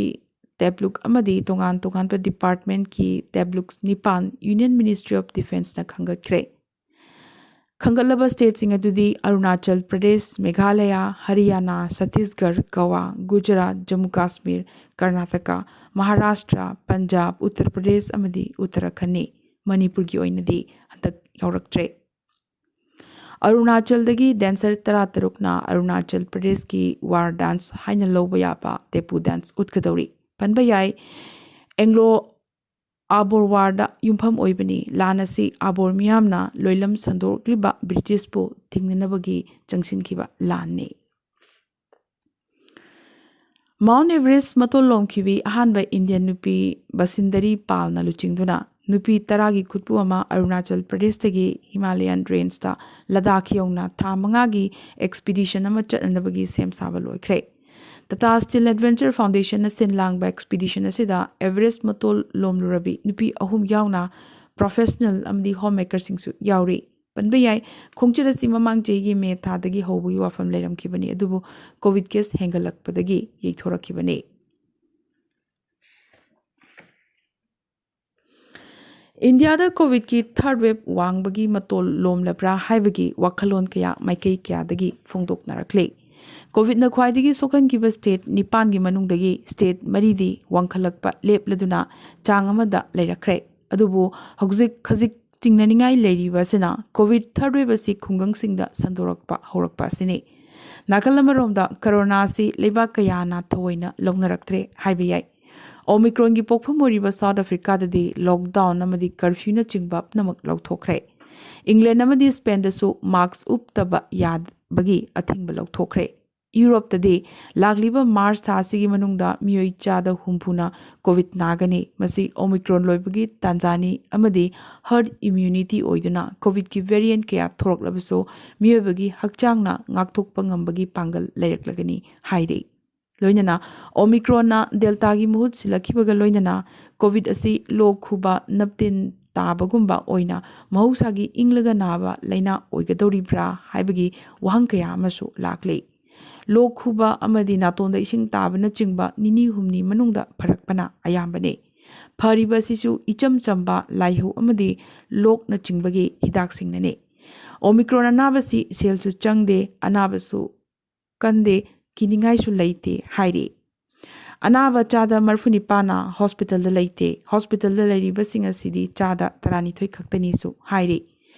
ꯇꯦꯕ꯭ꯂꯨꯛ ꯑꯃꯗꯤ ꯇꯣꯉꯥꯟ ꯇꯣꯉꯥꯟꯕ ꯗꯤꯄꯥꯔꯠꯃꯦꯟꯠꯀꯤ ꯇꯦꯕ꯭ꯂꯨꯛ ꯅꯤꯄꯥꯟ ꯌꯨꯅꯤꯌꯟ ꯃꯤꯅꯤꯁꯇ꯭ꯔꯤ ꯑꯣꯐ ꯗꯤꯐꯦꯟꯁꯅ ꯈꯟꯒꯠꯈ꯭ꯔꯦ꯫ ꯈꯟꯒꯠꯂꯕ ꯁ꯭ꯇꯦꯠꯁꯤꯡ ꯑꯗꯨꯗꯤ ꯑꯔꯨꯅꯥꯆꯜ ꯄ꯭ꯔꯗꯦꯁ, ꯃꯦꯘꯥꯂꯌꯥ, ꯍꯔꯤꯌꯥꯅꯥ, ꯁꯠꯇꯤꯁꯒꯔ, ꯒꯋꯥ, ꯒꯨꯖꯔꯥꯠ, ꯖꯝꯃꯨ ꯀꯥꯁꯃꯤꯔ, ꯀꯔꯅꯥꯇꯀꯥ, ꯃꯍꯥꯔꯥꯁꯇ꯭ꯔ, ꯄꯟꯖꯥꯕ, ꯎꯠꯇꯔ ꯄ꯭ꯔꯗꯦꯁ ꯑꯃꯗꯤ ꯎꯠꯇꯔꯥꯈꯟꯅꯤ꯫ ꯃꯅꯤꯄꯨꯔꯒꯤ ꯑꯣꯏꯅꯗꯤ ꯍꯟꯗꯛ ꯌꯥꯎꯔꯛꯇ꯭ꯔꯦ꯫ ꯑꯔꯨꯅꯥꯆꯜꯗꯒꯤ ꯗꯦꯟꯁꯔ ꯇꯔꯥꯇꯔꯨꯛꯅ ꯑꯔꯨꯅꯥꯆꯜ ꯄ꯭ꯔꯗꯦꯁꯀꯤ ꯋꯥꯔ ꯗꯥꯟꯁ ꯍꯥꯏꯅ ꯂꯧꯕ ꯌꯥꯕ ꯇꯦꯄꯨ ꯗꯥꯟꯁ ꯎꯠꯀꯗꯧꯔꯤ꯫ ꯄꯟꯕ ꯌꯥꯏ, ꯑꯦꯡꯒ꯭ꯂꯣ ꯑꯥꯕꯣꯔ ꯋꯥꯔꯗ ꯌꯨꯝꯐꯝ ꯑꯣꯏꯕꯅꯤ꯫ ꯂꯥꯟ ꯑꯁꯤ ꯑꯥꯕꯣꯔ ꯃꯤꯌꯥꯝꯅ ꯂꯣꯏꯂꯝ ꯁꯟꯗꯣꯛꯂꯤꯕ ꯕ꯭ꯔꯤꯇꯤꯁꯄꯨ ꯊꯤꯡꯅꯅꯕꯒꯤ ꯆꯪꯁꯤꯟꯈꯤꯕ ꯂꯥꯟꯅꯤ꯫ ꯃꯥꯎꯟ ꯑꯦꯚꯔꯦꯁ ꯃꯇꯣꯜ ꯂꯣꯝꯈꯤꯕꯤ ꯑꯍꯥꯟꯕ ꯏꯟꯗꯤꯌꯟ ꯅꯨꯄꯤ ꯕꯁꯤꯟꯗꯔꯤ ꯄꯥꯜꯅ ꯂꯨꯆꯤꯡꯗꯨꯅ ꯅꯨꯄꯤ ꯇꯔꯥꯒꯤ ꯈꯨꯠꯄꯨ ꯑꯃ ꯑꯔꯨꯅꯥꯆꯜ ꯄ꯭ꯔꯗꯦꯁꯇꯒꯤ ꯍꯤꯃꯥꯂꯌꯥꯟ ꯔꯦꯟꯖꯇ ꯂꯗꯥꯈ ꯌꯧꯅ ꯊꯥ ꯃꯉꯥꯒꯤ ꯑꯦꯛꯁꯄꯤꯗꯤꯁꯟ ꯑꯃ ꯆꯠꯅꯅꯕꯒꯤ ꯁꯦꯝ ꯁꯥꯕ ꯂꯣꯏꯈ꯭ꯔꯦ꯫ ꯇꯥꯇꯥ ꯁ꯭ꯇꯤꯜ ꯑꯦꯗꯚꯦꯟꯆꯔ ꯐꯥꯎꯟꯗꯦꯁꯟꯅ ꯁꯤꯟ ꯂꯥꯡꯕ ꯑꯦꯛꯁꯄꯤꯗꯤꯁꯟ ꯑꯁꯤꯗ ꯑꯦꯚꯔꯦꯁ ꯃꯇꯣꯜ ꯂꯣꯝꯂꯨꯔꯕꯤ ꯅꯨꯄꯤ ꯑꯍꯨꯝ ꯌꯥꯎꯅ ꯄ꯭ꯔꯣꯐꯦꯁꯅꯦꯜ ꯑꯃꯗꯤ ꯍꯣꯝ ꯃꯦꯀꯔꯁꯤꯡꯁꯨ ꯌꯥꯎꯔꯤ꯫ ꯄꯟꯕ ꯌꯥꯏ꯫ ꯈꯣꯡꯆꯠ ꯑꯁꯤ ꯃꯃꯥꯡ ꯆꯍꯤꯒꯤ ꯃꯦ ꯊꯥꯗꯒꯤ ꯍꯧꯕꯒꯤ ꯋꯥꯐꯝ ꯂꯩꯔꯝꯈꯤꯕꯅꯤ, ꯑꯗꯨꯕꯨ ꯀꯣꯚꯤꯗ ꯀꯦꯁ ꯍꯦꯟꯒꯠꯂꯛꯄꯗꯒꯤ ꯌꯩꯊꯣꯔꯛꯈꯤꯕꯅꯤ꯫ ꯏꯟꯗꯤꯌꯥꯗ ꯀꯣꯚꯤꯗꯀꯤ ꯊꯥꯔꯗ ꯋꯦꯕ ꯋꯥꯡꯕꯒꯤ ꯃꯇꯣꯜ ꯂꯣꯝꯂꯕ꯭ꯔꯥ ꯍꯥꯏꯕꯒꯤ ꯋꯥꯈꯜꯂꯣꯟ ꯀꯌꯥ ꯃꯥꯏꯀꯩ ꯀꯌꯥꯗꯒꯤ ꯐꯣꯡꯗꯣꯛꯅꯔꯛꯂꯤ꯫ ꯀꯣꯚꯤꯗꯅ ꯈ꯭ꯋꯥꯏꯗꯒꯤ ꯁꯣꯛꯍꯟꯈꯤꯕ ꯁ꯭ꯇꯦꯠ ꯅꯤꯄꯥꯟꯒꯤ ꯃꯅꯨꯡꯗꯒꯤ ꯁ꯭ꯇꯦꯠ ꯃꯔꯤꯗꯤ ꯋꯥꯡꯈꯠꯂꯛꯄ ꯂꯦꯞꯂꯗꯨꯅ ꯆꯥꯡ ꯑꯃꯗ ꯂꯩꯔꯛꯈ꯭ꯔꯦ꯫ ꯑꯗꯨꯕꯨ ꯍꯧꯖꯤꯛ ꯈꯖꯤꯛ ꯆꯤꯡꯅꯅꯤꯡꯉꯥꯏ ꯂꯩꯔꯤꯕ ꯑꯁꯤꯅ ꯀꯣꯚꯤꯗ ꯊꯥꯔꯗ ꯋꯦꯕ ꯑꯁꯤ ꯈꯨꯡꯒꯪꯁꯤꯡꯗ ꯁꯟꯗꯣꯔꯛꯄ ꯍꯧꯔꯛꯄ ꯑꯁꯤꯅꯤ꯫ ꯅꯥꯀꯜ ꯑꯃꯔꯣꯝꯗ ꯀꯣꯔꯣꯅꯥ ꯑꯁꯤ ꯂꯩꯕꯥꯛ ꯀꯌꯥꯅ ꯊꯑꯣꯏꯅ ꯂꯧꯅꯔꯛꯇ꯭ꯔꯦ ꯍꯥꯏꯕ ꯌꯥꯏ꯫ ꯑꯣꯃꯤꯀ꯭ꯔꯣꯟꯒꯤ ꯄꯣꯛꯐꯝ ꯑꯣꯏꯔꯤꯕ ꯁꯥꯎꯠ ꯑꯐ꯭ꯔꯤꯀꯥꯗꯗꯤ ꯂꯣꯛꯗꯥꯎꯟ ꯑꯃꯗꯤ ꯀꯔꯐ꯭ꯌꯨꯅꯆꯤꯡꯕ ꯄꯨꯝꯅꯃꯛ ꯂꯧꯊꯣꯛꯈ꯭ꯔꯦ꯫ ꯏꯪꯂꯦꯟ ꯑꯃꯗꯤ ꯁ꯭ꯄꯦꯟꯗꯁꯨ ꯃꯥꯁ꯭ꯛ ꯎꯞꯇꯕ ꯌꯥꯕꯒꯤ ꯑꯊꯤꯡꯕ ꯂꯧꯊꯣꯛꯈ꯭ꯔꯦ꯫ ꯌꯨꯔꯣꯞꯇꯗꯤ ꯂꯥꯛꯂꯤꯕ ꯃꯥꯔꯆ ꯊꯥ ꯑꯁꯤꯒꯤ ꯃꯅꯨꯡꯗ ꯃꯤꯑꯣꯏ ꯆꯥꯗ ꯍꯨꯝꯐꯨꯅ ꯀꯣꯚꯤꯗ ꯅꯥꯒꯅꯤ꯫ ꯃꯁꯤ ꯑꯣꯃꯤꯀ꯭ꯔꯣꯟ ꯂꯣꯏꯕꯒꯤ ꯇꯥꯟꯖꯥꯅꯤ ꯑꯃꯗꯤ ꯍꯔꯗ ꯏꯝꯌꯨꯅꯤꯇꯤ ꯑꯣꯏꯗꯨꯅ ꯀꯣꯚꯤꯗꯀꯤ ꯚꯦꯔꯤꯌꯦꯟꯠ ꯀꯌꯥ ꯊꯣꯔꯛꯂꯕꯁꯨ ꯃꯤꯑꯣꯏꯕꯒꯤ ꯍꯛꯆꯥꯡꯅ ꯉꯥꯛꯊꯣꯛꯄ ꯉꯝꯕꯒꯤ ꯄꯥꯡꯒꯜ ꯂꯩꯔꯛꯂꯒꯅꯤ ꯍꯥꯏꯔꯤ꯫ ꯂꯣꯏꯅꯅ ꯑꯣꯃꯤꯀ꯭ꯔꯣꯟꯅ ꯗꯦꯜꯇꯥꯒꯤ ꯃꯍꯨꯠ ꯁꯤꯜꯂꯛꯈꯤꯕꯒ ꯂꯣꯏꯅꯅ ꯀꯣꯚꯤꯗ ꯑꯁꯤ ꯂꯣꯛ ꯈꯨꯕ, ꯅꯞꯇꯤꯟ ꯇꯥꯕꯒꯨꯝꯕ ꯑꯣꯏꯅ ꯃꯍꯧꯁꯥꯒꯤ ꯏꯪꯂꯒ ꯅꯥꯕ ꯂꯥꯏꯅꯥ ꯑꯣꯏꯒꯗꯧꯔꯤꯕ꯭ꯔꯥ ꯍꯥꯏꯕꯒꯤ ꯋꯥꯍꯪ ꯀꯌꯥ ꯑꯃꯁꯨ ꯂꯥꯛꯂꯤ꯫ ꯂꯣꯛ ꯈꯨꯕ ꯑꯃꯗꯤ ꯅꯥꯇꯣꯟꯗ ꯏꯁꯤꯡ ꯇꯥꯕꯅꯆꯤꯡꯕ ꯅꯤꯅꯤ ꯍꯨꯝꯅꯤ ꯃꯅꯨꯡꯗ ꯐꯔꯛꯄꯅ ꯑꯌꯥꯝꯕꯅꯤ꯫ ꯐꯔꯤꯕ ꯑꯁꯤꯁꯨ ꯏꯆꯝ ꯆꯝꯕ ꯂꯥꯏꯍꯧ ꯑꯃꯗꯤ ꯂꯣꯛꯅꯆꯤꯡꯕꯒꯤ ꯍꯤꯗꯥꯛꯁꯤꯡꯅꯅꯤ꯫ ꯑꯣꯃꯤꯀ꯭ꯔꯣꯟ ꯑꯅꯥꯕꯁꯤ ꯁꯦꯜꯁꯨ ꯆꯪꯗꯦ, ꯑꯅꯥꯕꯁꯨ ꯀꯟꯗꯦ, ꯀꯤꯅꯤꯡꯉꯥꯏꯁꯨ ꯂꯩꯇꯦ ꯍꯥꯏꯔꯤ꯫ ꯑꯅꯥꯕ ꯆꯥꯗ ꯃꯔꯤꯐꯨ ꯅꯤꯄꯥꯟꯅ ꯍꯣꯁꯄꯤꯇꯥꯜꯗ ꯂꯩꯇꯦ꯫ ꯍꯣꯁꯄꯤꯇꯥꯜꯗ ꯂꯩꯔꯤꯕꯁꯤꯡ ꯑꯁꯤꯗꯤ ꯆꯥꯗ ꯇꯔꯥꯅꯤꯊꯣꯏ ꯈꯛꯇꯅꯤꯁꯨ ꯍꯥꯏꯔꯤ꯫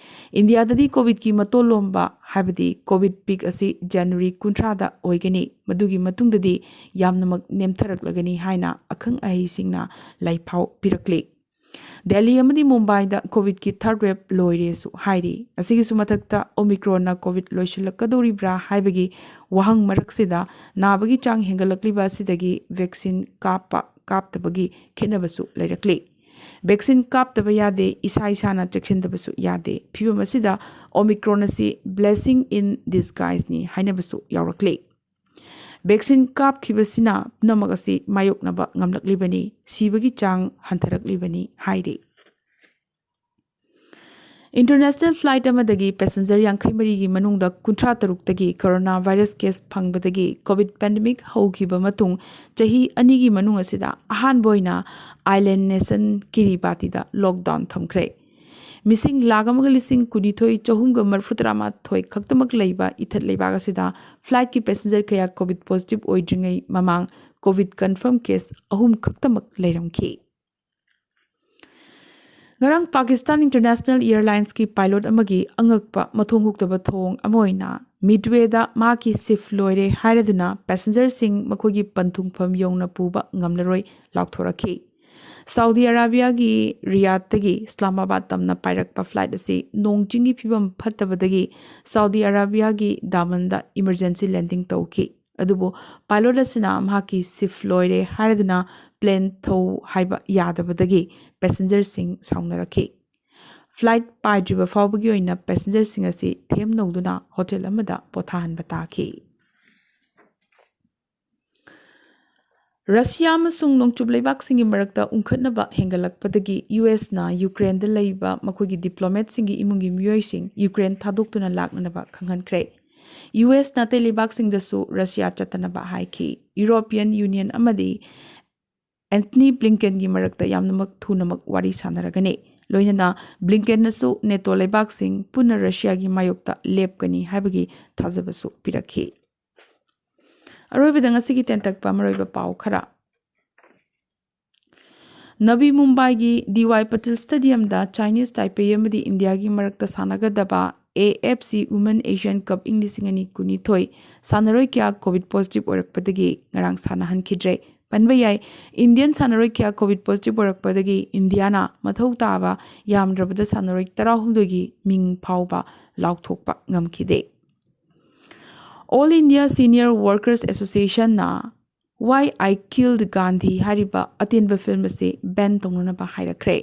ꯏꯟꯗꯤꯌꯥꯗꯗꯤ ꯀꯣꯚꯤꯗꯀꯤ ꯃꯇꯣꯜ ꯂꯣꯝꯕ, ꯍꯥꯏꯕꯗꯤ ꯀꯣꯚꯤꯗ ꯄꯤꯛ ꯑꯁꯤ ꯖꯅꯋꯥꯔꯤ ꯀꯨꯟꯊ꯭ꯔꯥꯗ ꯑꯣꯏꯒꯅꯤ꯫ ꯃꯗꯨꯒꯤ ꯃꯇꯨꯡꯗꯗꯤ ꯌꯥꯝꯅꯃꯛ ꯅꯦꯝꯊꯔꯛꯂꯒꯅꯤ ꯍꯥꯏꯅ ꯑꯈꯪ ꯑꯍꯩꯁꯤꯡꯅ ꯂꯥꯏꯐꯥꯎ ꯄꯤꯔꯛꯂꯤ꯫ ꯗꯦꯜꯂꯤ ꯑꯃꯗꯤ ꯃꯨꯝꯕꯥꯏꯗ ꯀꯣꯚꯤꯗꯀꯤ ꯊꯥꯔꯗ ꯋꯦꯕ ꯂꯣꯏꯔꯦꯁꯨ ꯍꯥꯏꯔꯤ꯫ ꯑꯁꯤꯒꯤꯁꯨ ꯃꯊꯛꯇ ꯑꯣꯃꯤꯀ꯭ꯔꯣꯟꯅ ꯀꯣꯚꯤꯗ ꯂꯣꯏꯁꯤꯜꯂꯛꯀꯗꯧꯔꯤꯕ꯭ꯔꯥ ꯍꯥꯏꯕꯒꯤ ꯋꯥꯍꯪ ꯃꯔꯛꯁꯤꯗ ꯅꯥꯕꯒꯤ ꯆꯥꯡ ꯍꯦꯟꯒꯠꯂꯛꯂꯤꯕ ꯑꯁꯤꯗꯒꯤ ꯚꯦꯛꯁꯤꯟ ꯀꯥꯞꯄ ꯀꯥꯞꯇꯕꯒꯤ ꯈꯦꯠꯅꯕꯁꯨ ꯂꯩꯔꯛꯂꯤ꯫ ꯚꯦꯛꯁꯤꯟ ꯀꯥꯞꯇꯕ ꯌꯥꯗꯦ, ꯏꯁꯥ ꯏꯁꯥꯅ ꯆꯦꯛꯁꯤꯟꯗꯕꯁꯨ ꯌꯥꯗꯦ꯫ ꯐꯤꯕꯝ ꯑꯁꯤꯗ ꯑꯣꯃꯤꯀ꯭ꯔꯣꯟ ꯑꯁꯤ blessing in disguiseꯅꯤ ꯍꯥꯏꯅꯕꯁꯨ ꯌꯥꯎꯔꯛꯂꯤ꯫ ꯚꯦꯛꯁꯤꯟ ꯀꯥꯞꯈꯤꯕꯁꯤꯅ ꯄꯨꯝꯅꯃꯛ ꯑꯁꯤ ꯃꯥꯌꯣꯛꯅꯕ ꯉꯝꯂꯛꯂꯤꯕꯅꯤ, ꯁꯤꯕꯒꯤ ꯆꯥꯡ ꯍꯟꯊꯔꯛꯂꯤꯕꯅꯤ ꯍꯥꯏꯔꯤ꯫ International flight ꯑꯃꯗꯒꯤ passenger ꯌꯥꯡꯈꯩ ꯃꯔꯤꯒꯤ ꯃꯅꯨꯡꯗ ꯀꯨꯟꯊ꯭ꯔꯥ ꯇꯔꯨꯛꯇꯒꯤ corona virus case ꯐꯪꯕꯗꯒꯤ COVID pandemic ꯍꯧꯈꯤꯕ ꯃꯇꯨꯡ ꯆꯍꯤ ꯑꯅꯤꯒꯤ ꯃꯅꯨꯡ ꯑꯁꯤꯗ ꯑꯍꯥꯟꯕ ꯑꯣꯏꯅ island nation ꯀꯤꯔꯤꯕꯥꯇꯤꯗ lockdown ꯊꯝꯈ꯭ꯔꯦ꯫ ꯃꯤꯁꯤꯡ ꯂꯥꯈ ꯑꯃꯒ ꯂꯤꯁꯤꯡ ꯀꯨꯟꯅꯤꯊꯣꯏ ꯆꯍꯨꯝꯒ ꯃꯔꯤꯐꯨ ꯇꯔꯥꯃꯥꯊꯣꯏ ꯈꯛꯇꯃꯛ ꯂꯩꯕ ꯏꯊꯠ ꯂꯩꯕꯥꯛ ꯑꯁꯤꯗ flightꯀꯤ passenger ꯀꯌꯥ COVID positive ꯑꯣꯏꯗ꯭ꯔꯤꯉꯩ ꯃꯃꯥꯡ COVID confirm case ꯑꯍꯨꯝ ꯈꯛꯇꯃꯛ ꯂꯩꯔꯝꯈꯤ꯫ ꯉꯔꯥꯡ Pakistan International Airlinesꯀꯤ pilot ꯑꯃꯒꯤ ꯑꯉꯛꯄ ꯃꯊꯣꯡ ꯍꯨꯛꯇꯕ ꯊꯧꯑꯣꯡ ꯑꯃ ꯑꯣꯏꯅ Midwayꯗ ꯃꯍꯥꯛꯀꯤ shift ꯂꯣꯏꯔꯦ ꯍꯥꯏꯔꯗꯨꯅ passengerꯁꯤꯡ ꯃꯈꯣꯏꯒꯤ ꯄꯟꯊꯨꯡꯐꯝ ꯌꯧꯅ ꯄꯨꯕ ꯉꯝꯂꯔꯣꯏ ꯂꯥꯎꯊꯣꯔꯛꯈꯤ꯫ ꯁꯥꯎꯗꯤ ꯑꯔꯥꯕꯤꯌꯥꯒꯤ ꯔꯤꯌꯥꯗꯇꯒꯤ ꯏꯁꯂꯥꯃꯥꯕꯥꯗ ꯇꯝꯅ ꯄꯥꯏꯔꯛꯄ flight ꯑꯁꯤ ꯅꯣꯡ ꯆꯤꯡꯒꯤ ꯐꯤꯕꯝ ꯐꯠꯇꯕꯗꯒꯤ ꯁꯥꯎꯗꯤ ꯑꯔꯥꯕꯤꯌꯥꯒꯤ ꯗꯥꯃꯟꯗ emergency landing ꯇꯧꯈꯤ꯫ ꯑꯗꯨꯕꯨ pilot ꯑꯁꯤꯅ ꯃꯍꯥꯛꯀꯤ shift ꯂꯣꯏꯔꯦ ꯍꯥꯏꯔꯗꯨꯅ plane ꯊꯧ ꯍꯥꯏꯕ ꯌꯥꯗꯕꯗꯒꯤ passengerꯁꯤꯡ ꯁꯥꯎꯅꯔꯛꯈꯤ꯫ Flight ꯄꯥꯏꯗ꯭ꯔꯤꯕ ꯐꯥꯎꯕꯒꯤ ꯑꯣꯏꯅ passengerꯁꯤꯡ ꯑꯁꯤ ꯊꯦꯝꯅꯧꯗꯨꯅ hotel ꯑꯃꯗ ꯄꯣꯊꯥꯍꯟꯕ ꯇꯥꯈꯤ꯫ ꯔꯁꯤꯌꯥ ꯑꯃꯁꯨꯡ ꯅꯣꯡꯆꯨꯞ ꯂꯩꯕꯥꯛꯁꯤꯡꯒꯤ ꯃꯔꯛꯇ ꯎꯪꯈꯠꯅꯕ ꯍꯦꯟꯒꯠꯂꯛꯄꯗꯒꯤ ꯌꯨ ꯑꯦꯁꯅ ꯌꯨꯀ꯭ꯔꯦꯟꯗ ꯂꯩꯕ ꯃꯈꯣꯏꯒꯤ diplomatꯁꯤꯡꯒꯤ ꯏꯃꯨꯡꯒꯤ ꯃꯤꯑꯣꯏꯁꯤꯡ ꯌꯨꯀ꯭ꯔꯦꯟ ꯊꯥꯗꯣꯛꯇꯨꯅ ꯂꯥꯛꯅꯅꯕ ꯈꯪꯍꯟꯈ꯭ꯔꯦ꯫ ꯌꯨ ꯑꯦꯁꯅ ꯑꯇꯩ ꯂꯩꯕꯥꯛꯁꯤꯡꯗꯁꯨ ꯔꯁꯤꯌꯥ ꯆꯠꯇꯅꯕ ꯍꯥꯏꯈꯤ꯫ European Union ꯑꯃꯗꯤ Antony Blinkenꯒꯤ ꯃꯔꯛꯇ ꯌꯥꯝꯅꯃꯛ ꯊꯨꯅꯃꯛ ꯋꯥꯔꯤ ꯁꯥꯟꯅꯔꯒꯅꯤ꯫ ꯂꯣꯏꯅꯅ ꯕ꯭ꯂꯤꯡꯀꯦꯟꯅꯁꯨ ꯅꯦꯇꯣ ꯂꯩꯕꯥꯛꯁꯤꯡ ꯄꯨꯟꯅ ꯔꯁꯤꯌꯥꯒꯤ ꯃꯥꯌꯣꯛꯇ ꯂꯦꯞꯀꯅꯤ ꯍꯥꯏꯕꯒꯤ ꯊꯥꯖꯕꯁꯨ ꯄꯤꯔꯛꯈꯤ꯫ ꯑꯔꯣꯏꯕꯗ ꯉꯁꯤꯒꯤ ꯇꯦꯟꯇꯛꯄ ꯃꯔꯨꯑꯣꯏꯕ ꯄꯥꯎ ꯈꯔ꯫ ꯅꯕꯤ ꯃꯨꯝꯕꯥꯏꯒꯤ ꯗꯤ ꯋꯥꯏ ꯄꯇꯤꯜ ꯁ꯭ꯇꯦꯗꯤꯌꯝꯗ ꯆꯥꯏꯅꯤꯁ ꯇꯥꯏꯄꯦ ꯑꯃꯗꯤ ꯏꯟꯗꯤꯌꯥꯒꯤ ꯃꯔꯛꯇ ꯁꯥꯟꯅꯒꯗꯕ A F C Women Asian Cup ꯏꯪ ꯂꯤꯁꯤꯡ ꯑꯅꯤ ꯀꯨꯟꯅꯤꯊꯣꯏ ꯁꯥꯟꯅꯔꯣꯏ ꯀꯌꯥ COVID positive ꯑꯣꯏꯔꯛꯄꯗꯒꯤ ꯉꯔꯥꯡ ꯁꯥꯟꯅꯍꯟꯈꯤꯗ꯭ꯔꯦ꯫ ꯄꯟꯕ ꯌꯥꯏ, ꯏꯟꯗꯤꯌꯟ ꯁꯥꯟꯅꯔꯣꯏ ꯀꯌꯥ COVID positive ꯑꯣꯏꯔꯛꯄꯗꯒꯤ ꯏꯟꯗꯤꯌꯥꯅ ꯃꯊꯧ ꯇꯥꯕ ꯌꯥꯝꯗ꯭ꯔꯕꯗ ꯁꯥꯟꯅꯔꯣꯏ ꯇꯔꯥꯍꯨꯝꯗꯣꯏꯒꯤ ꯃꯤꯡ ꯐꯥꯎꯕ ꯂꯥꯎꯊꯣꯛꯄ ꯉꯝꯈꯤꯗꯦ꯫ All India Senior Workers Associationꯅ Why I Killed Gandhi ꯍꯥꯏꯔꯤꯕ ꯑꯇꯦꯟꯕ film ꯑꯁꯤ ban ꯇꯧꯅꯅꯕ ꯍꯥꯏꯔꯛꯈ꯭ꯔꯦ꯫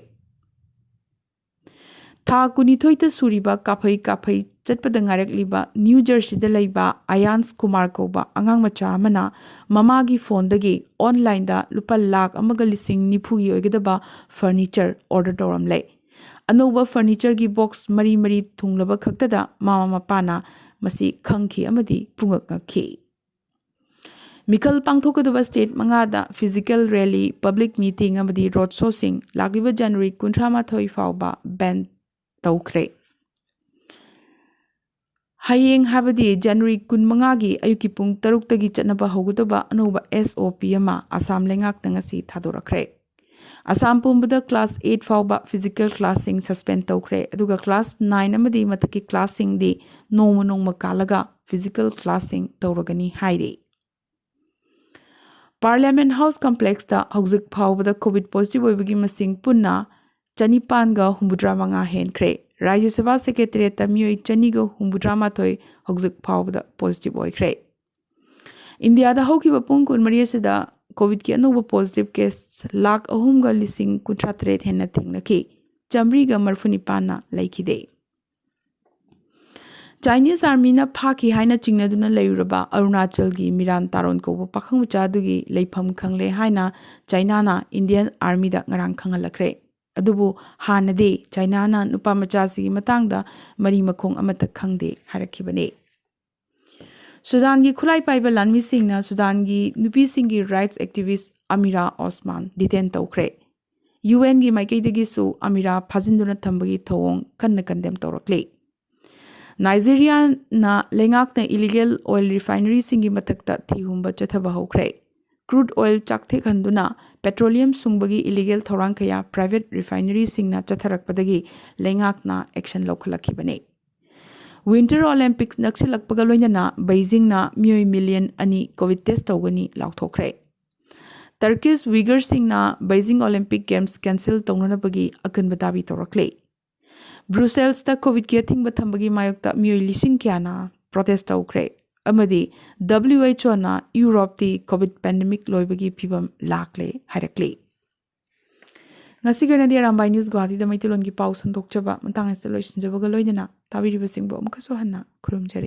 ꯊꯥ ꯀꯨꯟꯅꯤꯊꯣꯏꯗ ꯁꯨꯔꯤꯕ ꯀꯥꯐꯩ ꯀꯥꯐꯩ ꯆꯠꯄꯗ ꯉꯥꯏꯔꯛꯂꯤꯕ ꯅ꯭ꯌꯨ ꯖꯔꯁꯤꯗ ꯂꯩꯕ ꯑꯌꯥꯟꯁ ꯀꯨꯃꯥꯔ ꯀꯧꯕ ꯑꯉꯥꯡ ꯃꯆꯥ ꯑꯃꯅ ꯃꯃꯥꯒꯤ ꯐꯣꯟꯗꯒꯤ online ꯂꯨꯄꯥ ꯂꯥꯈ ꯑꯃꯒ ꯂꯤꯁꯤꯡ ꯅꯤꯐꯨꯒꯤ ꯑꯣꯏꯒꯗꯕ furniture order ꯇꯧꯔꯝꯂꯦ꯫ ꯑꯅꯧꯕ furnitureꯒꯤ box ꯃꯔꯤ ꯃꯔꯤ ꯊꯨꯡꯂꯕ ꯈꯛꯇꯗ ꯃꯃꯥ ꯃꯄꯥꯅ ꯃꯁꯤ ꯈꯪꯈꯤ ꯑꯃꯗꯤ ꯄꯨꯡꯉꯛ ꯉꯛꯈꯤ꯫ ꯃꯤꯈꯜ ꯄꯥꯡꯊꯣꯛꯀꯗꯕ state ꯃꯉꯥꯗ physical rally, public meeting ꯑꯃꯗꯤ road showꯁꯤꯡ ꯂꯥꯛꯂꯤꯕ January ꯀꯨꯟꯊ꯭ꯔꯥ ꯃꯥꯊꯣꯏ ꯐꯥꯎꯕ ban ꯇꯧꯈ꯭ꯔꯦ꯫ ꯍꯌꯦꯡ, ꯍꯥꯏꯕꯗꯤ January ꯀꯨꯟꯃꯉꯥꯒꯤ ꯑꯌꯨꯛꯀꯤ ꯄꯨꯡ ꯇꯔꯨꯛꯇꯒꯤ ꯆꯠꯅꯕ ꯍꯧꯒꯗꯕ ꯑꯅꯧꯕ S O P ꯑꯃ ꯑꯁꯥꯝ ꯂꯩꯉꯥꯛꯅ ꯉꯁꯤ ꯊꯥꯗꯣꯔꯛꯈ꯭ꯔꯦ꯫ ꯑꯁꯥꯝ ꯄꯨꯝꯕꯗ class eight ꯐꯥꯎꯕ physical classꯁꯤꯡ suspend ꯇꯧꯈ꯭ꯔꯦ, ꯑꯗꯨꯒ class nine ꯑꯃꯗꯤ ꯃꯊꯛꯀꯤ classꯁꯤꯡꯗꯤ ꯅꯣꯡꯃ ꯅꯣꯡꯃ ꯀꯥꯜꯂꯒ physical classꯁꯤꯡ ꯇꯧꯔꯒꯅꯤ ꯍꯥꯏꯔꯤ꯫ Parliament House complexꯇ ꯍꯧꯖꯤꯛ ꯐꯥꯎꯕꯗ COVID positive ꯑꯣꯏꯕꯒꯤ ꯃꯁꯤꯡ ꯄꯨꯟꯅ ꯆꯅꯤꯄꯥꯟꯒ ꯍꯨꯝꯐꯨꯇꯔꯥ ꯃꯉꯥ ꯍꯦꯟꯈ꯭ꯔꯦ꯫ ꯔꯥꯖ꯭ꯌ ꯁꯚꯥ secretariatꯇ ꯃꯤꯑꯣꯏ ꯆꯅꯤꯒ ꯍꯨꯝꯐꯨꯇꯔꯥ ꯃꯥꯊꯣꯏ ꯍꯧꯖꯤꯛ ꯐꯥꯎꯕꯗ positive ꯑꯣꯏꯈ꯭ꯔꯦ꯫ ꯏꯟꯗꯤꯌꯥꯗ ꯍꯧꯈꯤꯕ ꯄꯨꯡ ꯀꯨꯟꯃꯔꯤ ꯑꯁꯤꯗ COVIDꯀꯤ ꯑꯅꯧꯕ positive case ꯂꯥꯈ ꯑꯍꯨꯝꯒ ꯂꯤꯁꯤꯡ ꯀꯨꯟꯊ꯭ꯔꯥ ꯇꯔꯦꯠ ꯍꯦꯟꯅ ꯊꯦꯡꯅꯈꯤ꯫ ꯆꯥꯃꯔꯤꯒ ꯃꯔꯤꯐꯨ ꯅꯤꯄꯥꯟꯅ ꯂꯩꯈꯤꯗꯦ꯫ Chinese Armyꯅ ꯐꯥꯈꯤ ꯍꯥꯏꯅ ꯆꯤꯡꯅꯗꯨꯅ ꯂꯩꯔꯨꯔꯕ ꯑꯔꯨꯅꯥꯆꯜꯒꯤ ꯃꯤꯔꯥꯟ ꯇꯥꯔꯣꯟ ꯀꯧꯕ ꯄꯥꯈꯪ ꯃꯆꯥ ꯑꯗꯨꯒꯤ ꯂꯩꯐꯝ ꯈꯪꯂꯦ ꯍꯥꯏꯅ Chinaꯅ Indian Armyꯗ ꯉꯔꯥꯡ ꯈꯪꯍꯜꯂꯛꯈ꯭ꯔꯦ꯫ ꯑꯗꯨꯕꯨ ꯍꯥꯟꯅꯗꯤ Chinaꯅ ꯅꯨꯄꯥ ꯃꯆꯥꯁꯤꯒꯤ ꯃꯇꯥꯡꯗ ꯃꯔꯤ ꯃꯈꯣꯡ ꯑꯃꯠꯇ ꯈꯪꯗꯦ ꯍꯥꯏꯔꯛꯈꯤꯕꯅꯤ꯫ ꯁꯨꯗꯥꯟꯒꯤ ꯈꯨꯠꯂꯥꯏ ꯄꯥꯏꯕ ꯂꯥꯟꯃꯤꯁꯤꯡꯅ ꯁꯨꯗꯥꯟꯒꯤ ꯅꯨꯄꯤꯁꯤꯡꯒꯤ rights activist Amira Osman detain ꯇꯧꯈ꯭ꯔꯦ꯫ UNꯒꯤ ꯃꯥꯏꯀꯩꯗꯒꯤꯁꯨ Amira ꯐꯥꯖꯤꯟꯗꯨꯅ ꯊꯝꯕꯒꯤ ꯊꯧꯑꯣꯡ ꯀꯟꯅ condemn ꯇꯧꯔꯛꯂꯤ꯫ ꯅꯥꯏꯖꯦꯔꯤꯌꯥꯅ ꯂꯩꯉꯥꯛꯅ illegal oil refineryꯁꯤꯡꯒꯤ ꯃꯊꯛꯇ ꯊꯤꯍꯨꯝꯕ ꯆꯠꯊꯕ ꯍꯧꯈ꯭ꯔꯦ꯫ Crude oil ꯆꯥꯛꯊꯦꯛꯍꯟꯗꯨꯅ petroleum ꯁꯨꯡꯕꯒꯤ illegal ꯊꯧꯔꯥꯡ ꯀꯌꯥ private refineryꯁꯤꯡꯅ ꯆꯠꯊꯔꯛꯄꯗꯒꯤ ꯂꯩꯉꯥꯛꯅ action ꯂꯧꯈꯠꯂꯛꯈꯤꯕꯅꯤ꯫ Winter Olympics ꯅꯛꯁꯤꯜꯂꯛꯄꯒ ꯂꯣꯏꯅꯅ ꯕꯩꯖꯤꯡꯅ ꯃꯤꯑꯣꯏ million ꯑꯅꯤ COVID test ꯇꯧꯒꯅꯤ ꯂꯥꯎꯊꯣꯛꯈ꯭ꯔꯦ꯫ Turkish Uyghurꯁꯤꯡꯅ Beijing Olympic Games cancel ꯇꯧꯅꯅꯕꯒꯤ ꯑꯀꯟꯕ ꯗꯥꯕꯤ ꯇꯧꯔꯛꯂꯤ꯫ Brusselsꯇ COVIDꯀꯤ ꯑꯊꯤꯡꯕ ꯊꯝꯕꯒꯤ ꯃꯥꯌꯣꯛꯇ ꯃꯤꯑꯣꯏ ꯂꯤꯁꯤꯡ ꯀꯌꯥꯅ protest ꯇꯧꯈ꯭ꯔꯦ ꯑꯃꯗꯤ WHOꯅ Europeꯇꯤ COVID pandemic ꯂꯣꯏꯕꯒꯤ ꯐꯤꯚꯝ ꯂꯥꯛꯂꯦ ꯍꯥꯏꯔꯛꯂꯤ꯫ ꯉꯁꯤꯒꯤ ꯑꯣꯏꯅꯗꯤ ꯑꯔꯥꯝꯕꯥꯏ News ꯒꯨꯋꯥꯍꯥꯇꯤꯗ ꯃꯩꯇꯩꯂꯣꯟꯒꯤ ꯄꯥꯎ ꯁꯟꯗꯣꯛꯆꯕ ꯃꯇꯥꯡ ꯑꯁꯤꯗ ꯂꯣꯏꯁꯤꯟꯖꯕꯒ ꯂꯣꯏꯅꯅ ꯇꯥꯕꯤꯔꯤꯕꯁꯤꯡꯕꯨ ꯑꯃꯨꯛꯀꯁꯨ ꯍꯟꯅ ꯈꯨꯔꯨꯝꯖꯔꯤ꯫